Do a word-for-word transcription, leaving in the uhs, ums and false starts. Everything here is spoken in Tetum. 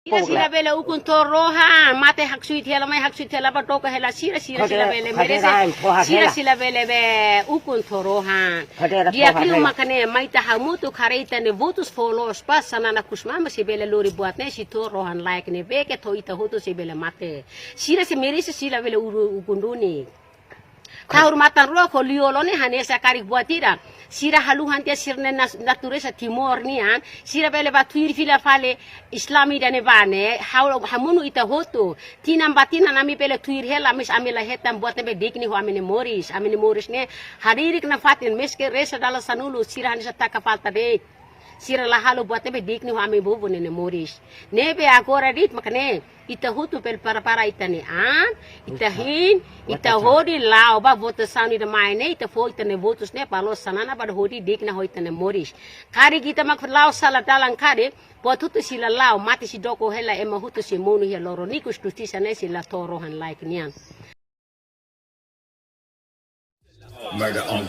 Sira, sira bele ukun to'o rohan, mate haksoit hela mai haksoit hela ba toka hela sira, sira, sira bele merese. Sira, sira bele be ukun to'o rohan. Di'ak liu mak ne'e, mai ita hamutuk haree ita-nia votus fó loos ba Xanana Gusmão, mak sei bele lori buat ne'e, sei to'o rohan-laek ne'ebé ke to'o ita hotu sei bele mate. Sira sei merese, sira bele uru ukun duni. Tahun matan rua ho liu loos ne'e hanesan karik buat ida. Sira haluhan tiha sira-nia nas-, natureza Timor nian. Sira bele bá tuir fila fali Islam ida-ne'ebá ne'e. Ha'u hamonu ita hotu. Tinan ba tinan ami bele tuir hela, mais ami la hetan buat ne'ebé dignu ho ami-nia moris. Ami-nia moris ne'e haririk nafatin, meski reza dalan sanulu, sira hanesan taka falta de'it. Sira la halo buat ne'ebé dignu ho ami povu nia moris. Ne'ebé agora de'it mak ne'e, ita hotu bele prepara ita-nia an, ita hein, ita hodi la'o ba votasaun ida mai ne'e, ita fó ita-nia votus ne'e ba loos Xanana ba hodi digna ho ita-nia moris. Karik ita mak la'o sala dalan karik, buat hotu sei la la'o, mate sei doko hela, ema hotu sei monu iha loron ikus, justisa ne'e sei la to'o rohan-laek nian. Murder on